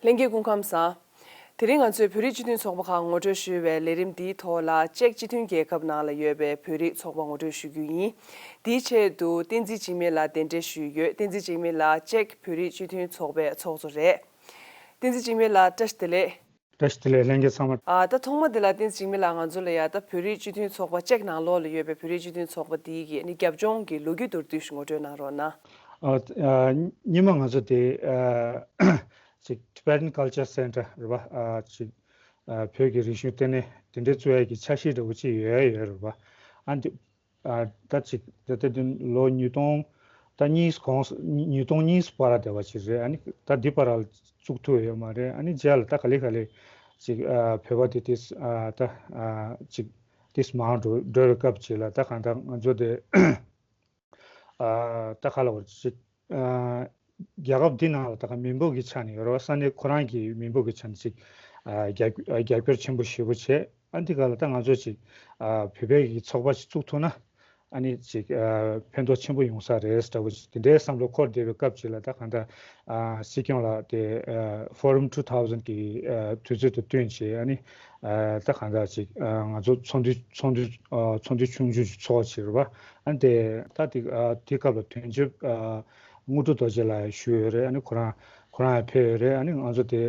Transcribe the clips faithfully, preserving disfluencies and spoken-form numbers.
ལྷན་རྒྱས་སྐུ་ཁམས་བཟང་། དེ་རིང་ང་ཚོས་བོད་རིགས་སྤྱི་མཐུན་ཚོགས་པ་ཁག་ངོ་སྤྲོད་ཞུས་པའི་ལས་རིམ་འདིའི་ཐོག་ལ་ཅེཀ་སྤྱི་མཐུན་རྒྱལ་ཁབ་ནང་ལ་ཡོད་པའི་བོད་རིགས་ཚོགས་པ་ངོ་སྤྲོད་ཞུ་རྒྱུ་ཡིན། དེའི་ཆེད་དུ་བསྟན་འཛིན་འཇིགས་མེད་ལགས་གདན་འདྲེན་ཞུས་ཡོད། བསྟན་འཛིན་འཇིགས་མེད་ལགས་ཅེཀ་བོད་རིགས་སྤྱི་མཐུན་ཚོགས་པའི་ཚོགས་གཙོ་རེད། བསྟན་འཛིན་འཇིགས་མེད་ལགས་བཀྲ་ཤིས་བདེ་ལེགས། བཀྲ་ཤིས་བདེ་ལེགས་ལྷན་རྒྱས་ཚང་མ། ཨ་ད་ཐོག་མ་དེ་ལ་བསྟན་འཛིན་འཇིགས་མེད་ལགས་ང་ཚོ་ལ་ཡ་ད་བོད་རིགས་སྤྱི་མཐུན་ཚོགས་པ་ཅེཀ་ནང་ལོགས་ལ་ཡོད་པའི་བོད་རིགས་སྤྱི་མཐུན་ཚོགས་པ་དེའི་གི་ནི་རྒྱབ་ལྗོངས་ཀྱི་ལོ་རྒྱུས་མདོར་བསྡུས་ཤིག་ངོ་སྤྲོད་གནང་རོགས་གནང་། ཨ་ཨ་སྔོན་མ་ང་ཚོ་དེ་ཨ་ཅིག་Tibetan Culture Center རེད་པ། ཨ་ཅིག་ཨ་བོད་ཀྱི་རིག་གཞུང་ལྟེ་གནས་དེ་འདྲའི་བཙུགས་ཡས་ཀྱི་འཆར་གཞི་འདྲ་བོ་ཅིག་ཡོད་ཡོད་རེད་པ། ཨ་འདི་ཨ་ད་ཅིག་ད་ལྟ་དུས་ལོ་ཉིས་སྟོང་ད་གཉིས་གོང་ཉིས་སྟོང་གཉིས་བར་བསྡད་པ་ཅིག་རེད། ཨ་ནི་ད་འདི་བར་ལ་བཙུགས་ཐུབ་ཡོད་མ་རེད། ཨ་ནི་རྗེས་ལ་ད་ག་ལེ་ག་ལེ་ཅིག་ཨ་བོད་པ་དེ་དེ་ཨ་ད་ཨ་ཅིག་དེ་མང་འགྲོ་འགྲོ་བའི་སྐབས་ཅིག་ལ་ད་གང་ལྟར་ང་ཚོ་དེ་ཨ་ད་ག་ལ་བར་ཅིག་ཨ་རྒྱལ་ཁབ་འདི་ནང་ལ་ད་ག་མི་འབོར་གྱི་ཆ་ནས་ཡོད་རེད་པ། ས་གནས་ཁོ་རང་གི་མི་འབོར་གྱི་ཆ་ནས་ཅིག་ཨ་རྒྱ་རྒྱ་སྐྱོར་ཆེན་པོ་ཞེ་པོ་བྱས། ཨ་འདི་ག་ལ་ད་ང་ཚོ་ཅིག་ཨ་བོད་པའི་གི་ཚོགས་པ་ཞིག་བཙུགས་ཐུབ་ན་ཨ་ནི་ཅིག་ཨ་ཕན་ཐོགས་ཆེན་པོ་ཡོང་ས་རེད་འདྲ་བོ་ཅིག་དེ་འདྲའི་བསམ་བློ་འཁོར་བསྡད་པའི་སྐབས་ཅིག་ལ་ད་གང་ལྟར་ཨ་སྲིད་སྐྱོང་ལགས་དེ་ཨ་Forum two thousand གི་ཨ་དུས་ཚོད་དང་བསྟུན་བྱས། ཨ་ནི་ཨ་ད་གང་ལྟར་ཅིག་ཨ་ང་ཚོ་ཚོགས་འདུ་ཚོགས་འདུ་ཨ་ཚོགས་འདུ་ཆུང་ཆུང་ཞིག་ཚོགས་བྱས་རེད་པ། ཨ་ནི་དེ་ད་དེ་ཨ་དེ་སྐབས་ལ་དོན་གཅོད་ཨ་དངོས་གྲུབ་རྡོ་རྗེ་ལགས་ཞུས་ཡོད་རེད། ཨ་ནི་ཁོ་རང་ཁོ་རང་ཡང་ཕེབས་ཡོད་རེད། ཨ་ནི་ང་ཚོ་དེ་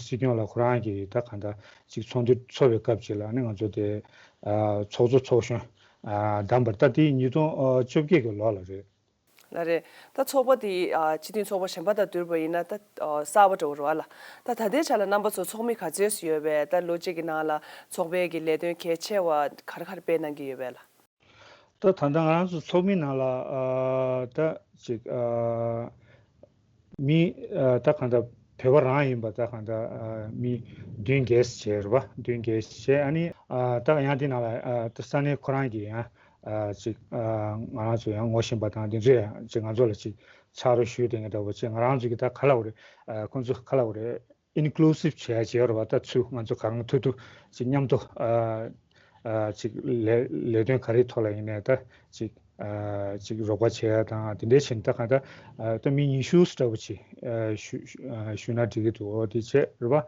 སྲིད་སྐྱོང་ལགས་ཁོ་རང་གིས་ད་གང་ལྟར་ཅིག་ཚོགས་འདུ་ཚོགས་པའི་སྐབས་ཅིག་ལ་ཨ་ནི་ང་ཚོ་དེ་ཨ་ཚོགས་གཙོ་ཚོགས་གཞོན་ཨ་བདམས་པ་ད་དེ་ཉིས་སྟོང་བཅོ་བརྒྱད་ཀྱི་ལོ་ལ་རེད། ལགས་རེད། ད་ཚོགས་པ་དེ་ཨ་སྤྱི་མཐུན་ཚོགས་པ་གཞན་པ་དང་བསྡུར་བ་ཡིན་ན་ད་ཨ་གསར་པ་འདྲ་བོ་རེད་པ་ལགས། ད་ད་ལྟའི་ཆ་ལ་རྣམ་པ་ཚོ་ཚོགས་མི་ག་ཚོད་ཡོད་པས། ད་ལོ་གཅིག་གི་ནང་ལ་ཚོགས་པའི་གི་ལས་དོན་གལ་ཆེ་བ་ག་རེ་ག་རེ་སྤེལ་གནང་གི་ཡོད་པས་ལགས། ད་ད་ལྟ་ང་རང་ཚོ་ཚོགས་མི་ནང་ལ་ཨ་ད་ཅིག་ཨ་མི་ཨ་ད་གང་ལྟར་བོད་པ་རང་ཡིན་པ་ད་གང་ལྟར་ཨ་མི་བདུན་བརྒྱད་བྱས་རེད་པ། བདུན་བརྒྱད་བྱས། ཨ་ནི་ཨ་ད་ཡང་དེ་ནང་ལ་ཨ་ད་ས་གནས་ཁོ་རང་གིས་ཡང་ཨ་ཅིག་ཨ་ང་རང་ཚོ་ཡང་ངོ་ཤེས་པ་དང་དེ་ཚོས་ཡང་ཅིག་ང་ཚོ་ལ་ཅིག་ཕྱག་རོགས་ཞུས་དེ་འདྲ་བོ་བྱས། ང་རང་ཚོ་གིས་ད་ག་ལབ་དགོས་རེད། ཨ་ཁོང་ཚོ་ག་ལབ་དགོས་རེད། Inclusive བྱས་བྱས་རེད་པ། ད་ཚུར་ང་ཚོ་གང་ཐུབ་ཐུབ་ཅིག་མཉམ་དུ་ཨ་ཨ་ཅིག་ལས་ལས་དོན་ག་རེའི་ཐོག་ལ་ཡིན་ནའི་ད་ཅིག་ཨ་ཅིག་རོགས་པ་བྱེད་ཡ་དང་དེ་འདྲའི་བྱས་ནས་ད་གང་ལྟར་ཨ་ད་མི་ཉི་ཤུ་འདྲ་བོ་ཅིག་ཨ་ཞུ་ཞུ་ཨ་ཞུས་ན་འགྲིག་གི་འདུག་འོ་དེ་བྱས་རེད་པ།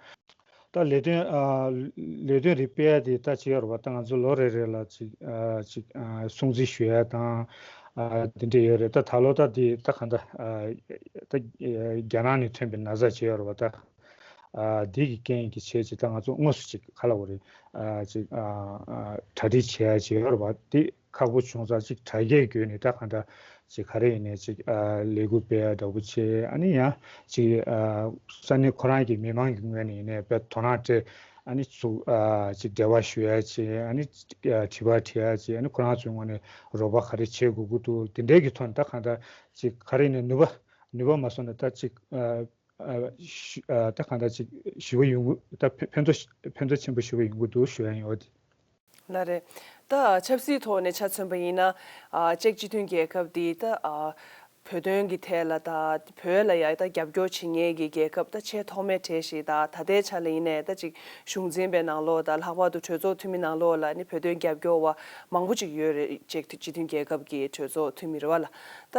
ད་ལས་དོན་ཨ་ལས་དོན་རིགས་སྤེལ་ཡ་དེ་ད་ཅིག་ཡོད་རེད་པ། ད་ང་ཚོ་ལོ་རེ་རེ་ལ་ཅིག་ཨ་ཅིག་ཨ་སྲུང་བརྩི་ཞུ་ཡ་དང་ཨ་དེ་འདྲ་ཡོད་རེད། ད་ད་ལོ་ད་དེ་ད་གང་ལྟར་ཨ་ད་རྒྱ་ནག་ནས་ཐོན་པའི་ན་ཚ་ཅིག་ཡོད་རེད་པ། ད་ཨ་འདི་གི་རྐྱེན་གྱིས་བྱས་ཅིག་ད་ང་ཚོ་དངོས་སུ་ཅིག་ག་ལབ་དགོས་རེད། ཨ་ཅིག་ཨ་ཨ་གྲ་སྒྲིག་བྱེད་ཡ་ཅིག་ཡོད་རེད་པ། དེ་ཁག་པོ་བྱུང་ཙང་ཅིག་དྲ་རྒྱའི་བརྒྱུད་ནས་ད་གང་འདྲ་ཅིག་ག་རེ་ཡིན་ནའི་ཅིག་ཨ་ལས་འགུལ་སྤེལ་ཡ་འདྲ་པོ་བྱས། ཨ་ནི་ཡང་ཅིག་ཨ་ས་གནས་ཁོ་རང་གི་མི་མང་གི་ངོས་ནས་ཡིན་ནའི་དཔེ་དོ་སྣང་སྤྲད། ཨ་ནི་ཚུར་ཨ་ཅིག་འབྲེལ་བ་ཞུ་ཡ་བྱས། ཨ་ནི་ཅིག་ཨ་དྲི་བ་དྲི་ཡ་བྱས། ཨ་ནི་ཁོ་རང་ཚོའི་ངོས་ནས་རོགས་པ་ག་རེ་བྱེད་དགོས་ཀྱི་འདུག་དེ་འདྲའི་གི་ཐོག་ནས་ད་གང་འདྲ་ཅིག་ག་རེ་ཡིན་ནའི་ནུས་པ་ནུས་པ་མ་སོང་ན་ད་ཅིག་ཨ་ཨ་ཞུ་ཨ་ད་གང་འདྲ་ཅིག་ཞུ་བ་ཡོང་གི་ད་ཕན་ཕན་ཐོགས་ཕན་ཐོགས་ཆེན་པོ་ཞུ་བ་ཡོང་གི་འདུག་ཞུ་ཡ་ཡིན། འོ་དེ། ལགས་རེད། ད་ཆབ་སྲིད་ཐོག་ནས་ཆ་མཚོན་པ་ཡིན་ན་ཨ་ཅེཀ་སྤྱི་མཐུན་རྒྱལ་ཁབ་འདི་ད་ཨ་བོད་དོན་གྱི་ཐད་ལ་ད་བོད་ལ་ཡ་ད་རྒྱབ་སྐྱོར་བྱེད་མཁན་གྱི་རྒྱལ་ཁབ་ད་ཆེས་ཐོག་མའི་གྲས་ཤིག་ད་ད་ལྟའི་ཆ་ལ་ཡིན་ནའི་ད་ཅིག་གཞུང་འཛིན་པའི་ནང་ལོགས་ད་ལྷག་པར་དུ་གྲོས་ཚོགས་འཐུས་མི་ནང་ལོགས་ལ་ནི་བོད་དོན་རྒྱབ་སྐྱོར་བ་མང་པོ་ཅིག་ཡོད་རེད། ཅེཀ་སྤྱི་མཐུན་རྒྱལ་ཁབ་ཀྱི་གྲོས་ཚོགས་འཐུས་མི་རེད་པ་ལགས། ད་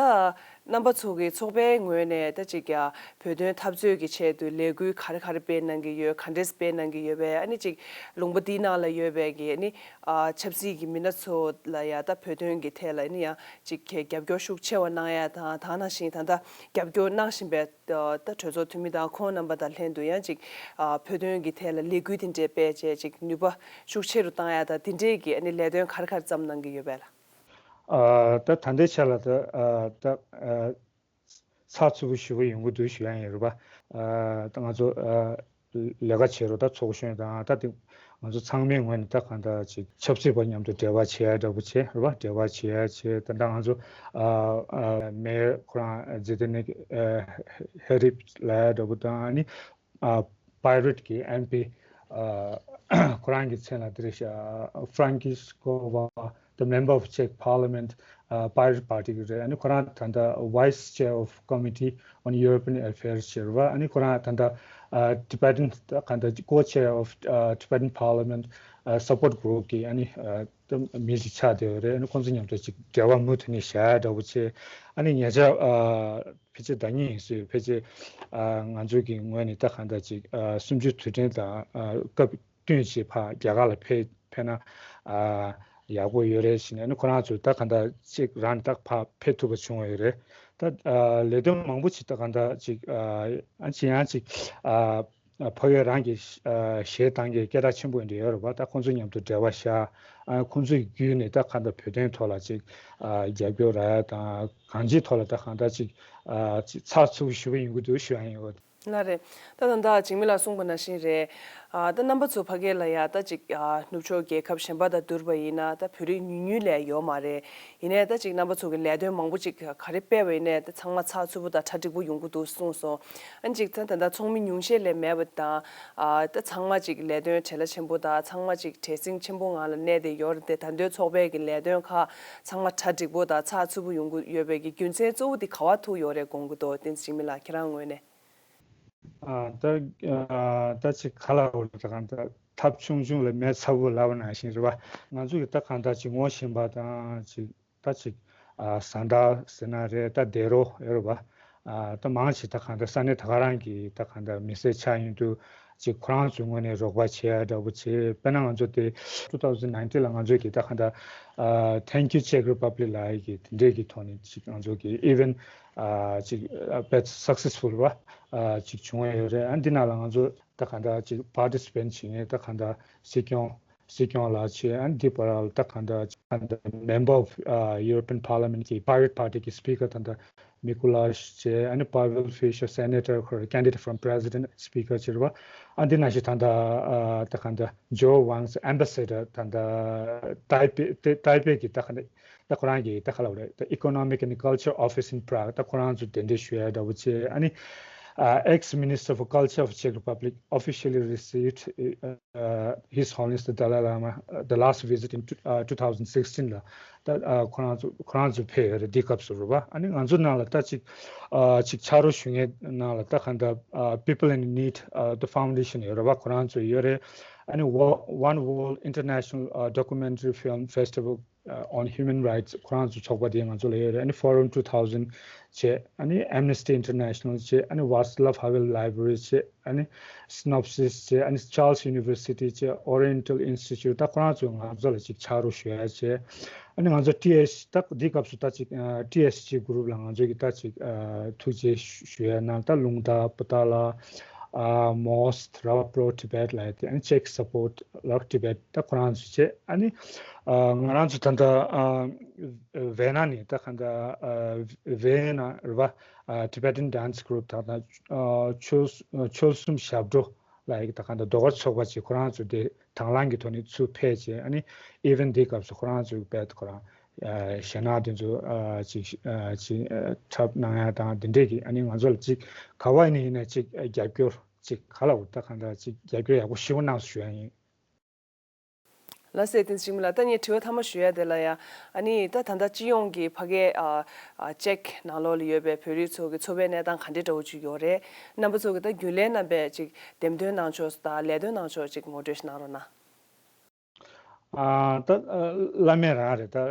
རྣམ་པ་ཚོ་གི་ཚོགས་པའི་ངོས་ནས་ད་ཅིག་ཡ་བོད་དོན་འཐབ་རྩོད་ཀྱི་ཆེད་དུ་ལས་འགུལ་ག་རེ་ག་རེ་སྤེལ་གནང་གི་ཡོད། ག་འདྲས་སྤེལ་གནང་གི་ཡོད་པས། ཨ་ནི་ཅིག་ལུང་པ་འདིའི་ནང་ལ་ཡོད་པའི་གི་ཨ་ནི་ཨ་ཆབ་སྲིད་ཀྱི་མི་སྣ་ཚོ་ལ་ཡ་ད་བོད་དོན་གྱི་ཐད་ལ་ཨ་ནི་ཡང་ཅིག་གི་རྒྱབ་སྐྱོར་ཤུགས་ཆེ་བ་གནང་ཡ་དང་། དེ་ནང་བཞིན་ད་ལྟ་རྒྱབ་སྐྱོར་གནང་བཞིན་པའི་ད་གྲོས་ཚོགས་འཐུས་མི་དང་ཁོང་རྣམ་པ་དང་ལྷན་དུ་ཡང་ཅིག་ཨ་བོད་དོན་གྱི་ཐད་ལ་ལས་འགུལ་དེ་འདྲས་སྤེལ་བྱས་ཅིག་ནུས་པ་ཤུགས་ཆེ་རུ་བཏང་ཡ་དང་དེ་འདྲས་ཀྱི་ཨ་ནི་ལས་དོན་ག་རེ་ག་རེ་བརྩམས་གནང་གི་ཡོད་པས་ལགས། ཨ་ད་ད་ལྟའི་ཆ་ལ་ད་ཨ་ད་ཨ་ཚགས་ཚུད་པོ་ཞེ་པོ་ཡོང་གི་འདུག་ཞུ་ཡ་ཡིན། རེད་པ། ཨ་ད་ང་ཚོ་ཨ་ལས་ཀ་བྱེད་རོགས་ད་ཚོགས་གཞོན་དང་ད་དེ་ང་ཚོ་ཚང་མའི་ངོས་ནས་ད་གང་ལྟར་ཅིག་ཆབ་སྲིད་པ་མཉམ་དུ་འབྲེལ་བ་བྱེད་ཡ་འདྲ་པོ་བྱེད། རེད་པ། འབྲེལ་བ་བྱེད་ཡ་བྱེད། ད་ལྟ་ང་ཚོ་ཨ་ཨ་མེ་ཁོ་རང་ཛི་ཏི་ནི་ཨ་ཧེ་རིབ་ལབ་ཡ་འདྲ་པོ་དང་། ཨ་ནི་ཨ་པའི་རེཊ་གི་ཨེམ་པི་ཨ་ཁོ་རང་གི་མཚན་ལ་དེ་རེད་ཤག Francisco Valla, the member of Czech Parliament, Pirate Party གི་རེད། ཨ་ནི་ཁོ་རང་ད་ལྟ་Vice Chair of Committee on European Affairs ཟེར་བ། ཨ་ནི་ཁོ་རང་ད་ལྟ་Tibetan ད་ག་ད་Co-Chair of Tibetan Parliament Support Group གི་ཨ་ནི་མི་ཞིག་ཆགས་བསྡད་ཡོད་རེད། ཨ་ནི་ཁོང་ཚོ་མཉམ་དུ་ཅིག་འབྲེལ་བ་མུ་མཐུད་ནས་བྱ་ཡ་འདྲ་བོ་བྱས། ཨ་ནི་ཉེ་ཆར་ཕལ་ཆེར་ཟླ་ཉིན་ཡིན་སྲིད། ཕལ་ཆེར་ང་ཚོ་གི་ངོས་ནས་ད་ག་ད་ཅིག་གསུམ་བཅུའི་དུས་དྲན་དང་སྐབས་བསྟུན་བྱས་ཕར་རྒྱ་གར་ལ་ཕེབས་ཕེབས་ན་ཨ་ཡག་པོ་ཡོད་རེད་ཟེར་ནས། ཨ་ནི་ཁོ་རང་ཚོས་ད་ག་འདྲ་ཅིག་རང་ད་ཕར་ཕེབས་ཐུབ་པ་བྱུང་བ་ཡོད་རེད། ད་ཨ་ལས་དོན་མང་པོ་ཅིག་ད་ག་འདྲ་ཅིག་ཨ་ཨ་ཅི་ཡང་ཅིག་ཨ་ཨ་ཕ་གིའི་རང་གི་ཨ་གཞས་བཏང་གི་སྐད་གྲགས་ཆེན་པོ་འདྲ་ཡོད་རེད་པ། ད་ཁོང་ཚོ་མཉམ་དུ་འབྲེལ་བ་བཞག་ཨ་ཁོང་ཚོའི་བརྒྱུད་ནས་ད་ག་འདྲ་བོད་དོན་ཐོག་ལ་ཅིག་ཨ་རྒྱབ་སྐྱོར་རག་ཡ་དང་གང་ཅིའི་ཐོག་ལ་ད་ག་འདྲ་ཅིག་ཨ་ཅིག་ཚགས་ཚུད་པོ་ཞེ་པོ་ཡོང་གི་འདུག་ཞུ་ཡ་ཡིན། ལགས་རེད། ད་ད་ལྟ་འཇིགས་མེད་ལགས་གསུངས་པ་ནང་བཞིན་རེད། ཨ་ད་རྣམ་པ་ཚོ་ཕ་གི་ལ་ཡ་ད་ཅིག་ཨ་ནུབ་ཕྱོགས་རྒྱལ་ཁབ་གཞན་པ་དང་བསྡུར་བ་ཡིན་ན་ད་བོད་རིགས་ཉུང་ཉུང་ལས་ཡོད་མ་རེད། ཡིན་ནའི་ད་ཅིག་རྣམ་པ་ཚོ་གི་ལས་དོན་མང་པོ་ཅིག་ག་རེ་སྤེལ་བ་ཡིན་ནའི་ད་ཚང་མ་ཚགས་ཚུད་པོ་དང་གྲ་འགྲིག་པོ་ཡོང་གི་འདུག་གསུངས་སོང་། ཨ་ཅིག་ད་ད་ལྟ་ཚོགས་མི་ཉུང་ཤས་ལས་མེད་པ་དང་ཨ་ད་ཚང་མ་ཅིག་ལས་དོན་བྲེལ་བ་ཆེན་པོ་དང་ཚང་མ་ཅིག་བྲེལ་ཟིང་ཆེན་པོ་ངང་ལ་གནས་བསྡད་ཡོད་རེད་དེ། ད་དུང་ཚོགས་པའི་གི་ལས་དོན་ཁག་ཚང་མ་གྲ་འགྲིག་པོ་དང་ཚགས་ཚུད་པོ་ཡོང་གི་ཡོད་པའི་གི་རྒྱུ་མཚན་གཙོ་བོ་དེ་ག་བ་ཐུག་ཡོད་རེད་དགོངས་ཀྱི་འདུག་བསྟན་འཛིན་འཇིགས་མེད་ལགས་ཁྱེད་རང་ངོས་ནས། ཨ་ད་ཨ་ད་ཅིག་ག་ལ་འོ་ད་གང་ད་ཐབས་ཆུང་ཆུང་ལ་མེ་ཚ་བོ་ལབ་པ་ནང་བཞིན་རེད་པ། ང་ཚོ་གི་ད་གང་ད་ཅིག་ངོ་ཤེས་པ་དང་ཅིག་ད་ཅིག་ཨ་བཟའ་ཟླ་ཟེར་ན་རེད། ད་འདས་རོགས་ཡོད་རེད་པ། ཨ་ད་མང་ཆེ་ད་གང་ད་ས་གནས་ད་ག་རང་གི་ད་གང་ད་མི་སེར་ཆགས་ཡོང་དུས་ཅིག་ཁོ་རང་ཚོའི་ངོས་ནས་རོགས་པ་བྱེད་ཡ་འདྲ་བོ་བྱེད། དཔེར་ན་ང་ཚོ་དེ་two thousand nineteen ལ་ང་ཚོ་གི་ད་གང་ད་ཨ་Thank You Czech Republic ལབ་ཡ་གི་དེ་འདྲས་ཀྱི་ཐོག་ནས་ཅིག་ང་ཚོ་གི་event ཨ་ཅིག་ཨ་དཔེ་successful ར་ཨ་ཅིག་བྱུང་ཡོད་རེད། ཨ་འདི་ནང་ལ་ང་ཚོ་ད་གང་ད་ཅིག་participant བྱེད་མཁན་ད་གང་ད་སྲིད་སྐྱོང་སྲིད་སྐྱོང་ལགས་བྱས། ཨ་འདི་བར་ལ་ད་གང་ད་ཅིག་གང་ད་member of ཨ་European Parliament གི་Pirate Party གི་speaker ད་ད་Mikuláš བྱས། ཨ་ནི་Pavel Fischer senator ཁོ་ར་candidate from president speaker བྱས་རེད་པ། ཨ་འདི་ནང་བཞིན་ད་ད་ཨ་ད་གང་ད་Joe Wang's ambassador ད་ད་ཏའི་པེ་ཏའི་པེ་གི་ད་གང་ད་ད་ཁོ་རང་གི་ད་ག་ལབ་རེད། ད་Economic and Culture Office in Prague ད་ཁོ་རང་ཚོ་གདན་འདྲེན་ཞུ་ཡ་འདྲ་བོ་བྱས། ཨ་ནི་ཨ་ex Minister for Culture of Czech Republic officially received uh, His Holiness the Dalai Lama uh, the last visit in two- uh, two thousand sixteen ལ་ད་ཨ་ཁོ་རང་ཚོ་ཁོ་རང་ཚོ་ཕེབས་ཡོད་རེད། འདི་སྐབས་སུ་རེད་པ། ཨ་ནི་ང་ཚོ་ནང་ལ་ད་ཅིག་ཨ་ཅིག་ཕྱག་རོགས་ཞུ་མཁན་ནང་ལ་ད་གང་ད་ཨ་People in Need uh, the Foundation ཡོད་རེད་པ། ཁོ་རང་ཚོ་ཡོད་རེད། ཨ་ནི་Wo- One World International uh, Documentary Film Festival uh, on Human Rights ཁོ་རང་ཚོ་ཚོགས་པ་དེ་ང་ཚོ་ལ་ཡོད་རེད། ཨ་ནི་Forum two thousand བྱས། ཨ་ནི་Amnesty International བྱས། ཨ་ནི་Václav Havel Library བྱས། ཨ་ནི་Synopsys བྱས། ཨ་ནི་Charles University བྱས། Oriental Institute ད་ཁོ་རང་ཚོས་ང་ཚོ་ལ་ཅིག་ཕྱག་རོགས་ཞུ་ཡ་བྱས། ཨ་ནི་ང་ཚོ་ཏི་ཨེཆ་ད་འདི་སྐབས་སུ་ད་ཅིག་ཨ་ཏི་ཨེཆ་ཇི་group ལ་ང་ཚོ་གི་ད་ཅིག་ཨ་ཐུགས་རྗེ་ཞུ་ཡ་ན་ད་རླུང་རྟ་པོ་ཏཱ་ལ་ཨ་Most ར་བ་Pro Tibet ལ་ཡ་དེ། ཨ་ནི་Czech Support ར་Tibet ད་ཁོ་རང་ཚོ་བྱས། ཨ་ནི་ཨ་ང་རང་ཚོ་ད་ལྟ་ཨ་ཝེ་ན་ནས་ད་ག་ད་ཨ་ཝེ་ན་ར་བ་ཨ་Tibetan Dance Group ད་ལྟ་ཨ་ཆོལ་ཆོལ་གསུམ་ཞབས་བྲོ་ལ་ཡ་ད་ག་ད་ཟློས་གར་ཚོགས་པ་ཅིག་ཁོ་རང་ཚོ་དེ་དང་བླངས་ཀྱི་ཐོག་ནས་ཚུར་ཕེབས་བྱས། ཨ་ནི་event འདིའི་སྐབས་སུ་ཁོ་རང་ཚོའི་དཔེ་ཁོ་རང་ཨ་གཞས་སྣ་དེ་ཚོ་ཨ་ཅིག་ཨ་ཅིག་ཨ་འཁྲབ་གནང་ཡ་དང་དེ་འདྲས་ཀྱི། ཨ་ནི་ང་ཚོ་ལ་ཅིག་ག་བ་ཡིན་ནའི་ཡིན་ན་ཅིག་ཨ་རྒྱབ་སྐྱོར་ཅིག་ག་ལ་འོ་ད་གང་ལྟར་ཅིག་རྒྱབ་སྐྱོར་ཡག་པོ་ཞེ་པོ་གནང་སོང་ཞུ་ཡ་ཡིན། ལགས་སོ། བསྟན་འཛིན་འཇིགས་མེད་ལགས། ད་ངས་དྲི་བ་མཐའ་མ་ཞུ་ཡ་དེ་ལ་ཡ། ཨ་ནི་ད་ད་ལྟ་སྤྱི་ཡོངས་ཀྱི་ཕ་གའི་ཨ་ཨ་ཅེཀ་ནང་ལོགས་ལ་ཡོད་པའི་བོད་རིགས་ཚོ་གི་འཚོ་བའི་གནས་སྟངས་ག་འདྲས་འདྲ་བོ་ཅིག་ཡོད་རེད། རྣམ་པ་ཚོ་གི་ད་རྒྱུན་ལས་རྣམ་པས་ཅིག་འདེམས་ཐོན་གནང་ཕྱོགས་དང་ལས་དོན་གནང་ཕྱོགས་ཅིག་ངོ་སྤྲོད་ཞིག་གནང་རོགས་གནང་། ཨ་ད་ཨ་བླ་མེད་རང་རེད། ད་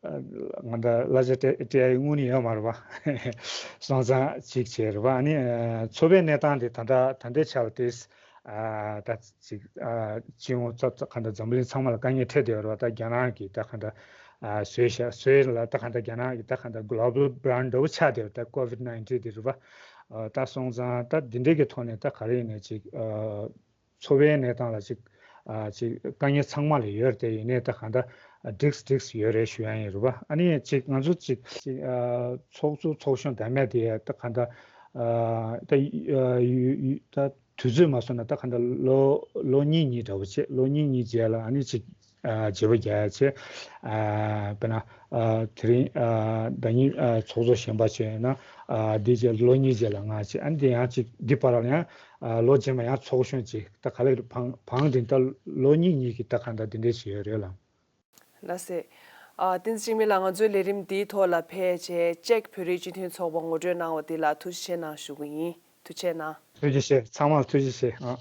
ཨ་ང་ད་གླ་ཆ་སྤྲད་སྤྲད་ཡ་དངུལ་ནི་ཡོད་མ་རེད་པ། སོང་ཙང་ཅིག་བྱས་རེད་པ། ཨ་ནི་ཨ་འཚོ་བའི་གནས་སྟངས་དེ་ད་ལྟ་ད་ལྟའི་ཆ་ལ་དེ་ཨ་ད་ཅིག་ཨ་སྤྱི་ཡོངས་ཚབ་ཚབ་ག་འདྲ་འཛམ་བུ་གླིང་ཚང་མ་ལ་དཀའ་ངལ་འཕྲད་བསྡད་ཡོད་རེད་པ། ད་རྒྱ་ནག་གི་ད་ག་འདྲ་ཨ་བཟོས་བཞག་བཟོས་ལ་ད་ག་འདྲ་རྒྱ་ནག་གི་ད་ག་འདྲ་global brand འདྲ་བོ་ཆགས་བསྡད་ཡོད་རེད། ད་COVID nineteen དེ་རེད་པ། ཨ་ད་སོང་ཙང་ད་འདི་འདྲའི་གི་ཐོག་ནས་ད་ག་རེ་ཡིན་ནའི་ཅིག་ཨ་འཚོ་བའི་གནས་སྟངས་ལ་ཅིག་ཨ་ཅིག་དཀའ་ངལ་ཚང་མ་ལ་ཡོད་རེད་དེ། ཡིན་ནའི་ད་གང་ལྟར་འགྲིགས་འགྲིགས་ཡོད་རེད་ཞུ་ཡ་ཡིན་རེད་པ། ཨ་ནི་ཅིག་ང་ཚོ་ཅིག་ཅིག་ཨ་ཚོགས་གཙོ་ཚོགས་གཞོན་འདྲ་མེད་དེ་ད་གང་ལྟར་ཨ་ད་ཡ་ཡ་ད་དུས་ཚོད་མ་སོང་ན་ད་གང་ལྟར་ལོ་ལོ་གཉིས་གཉིས་འདྲ་བོ་བྱས། ལོ་གཉིས་གཉིས་རྗེས་ལ་ཨ་ནི་ཅིག་ཨ་བརྗེ་པོ་རྒྱག་ཡ་བྱས། ཨ་དཔེར་ན་ཨ་དེ་རིང་ཨ་ཟླ་ཉིན་ཨ་ཚོགས་གཙོ་གཞན་པ་བྱས་ཡོད་ན་ཨ་འདི་རྗེས་ལོ་གཉིས་རྗེས་ལ་ང་བྱས། ཨ་ནི་དེ་ཡང་ཅིག་འདི་བར་ལ་ཡང་ཨ་ལོ་རྗེས་མ་ཡང་ཚོགས་གཞོན་ཅིག་ད་ག་ལེར་བང་བང་དེ་ད་ལོ་གཉིས་གཉིས་ཀྱི་ད་ག་འདྲ་འདི་འདྲས་ཞིག་ཡོད་རེད་ལ། ལགས་སེ། ཨ། བསྟན་འཛིན་འཇིགས་མེད་ལགས། ང་ཚོའི་ལས་རིམ་འདིའི་ཐོག་ལ་ཕེབས་བྱས་ཅེཀ་བོད་རིགས་སྤྱི་མཐུན་ཚོགས་པ་ངོ་སྤྲོད་གནང་བ་འདི་ལ་ཐུགས་རྗེ་ཆེ་གནང་ཞུ་གི་ཡིན། ཐུགས་རྗེ་ཆེ་གནང་། ཐུགས་རྗེ་ཆེ། ཚང་མར་ཐུགས་རྗེ་ཆེ། ཨ།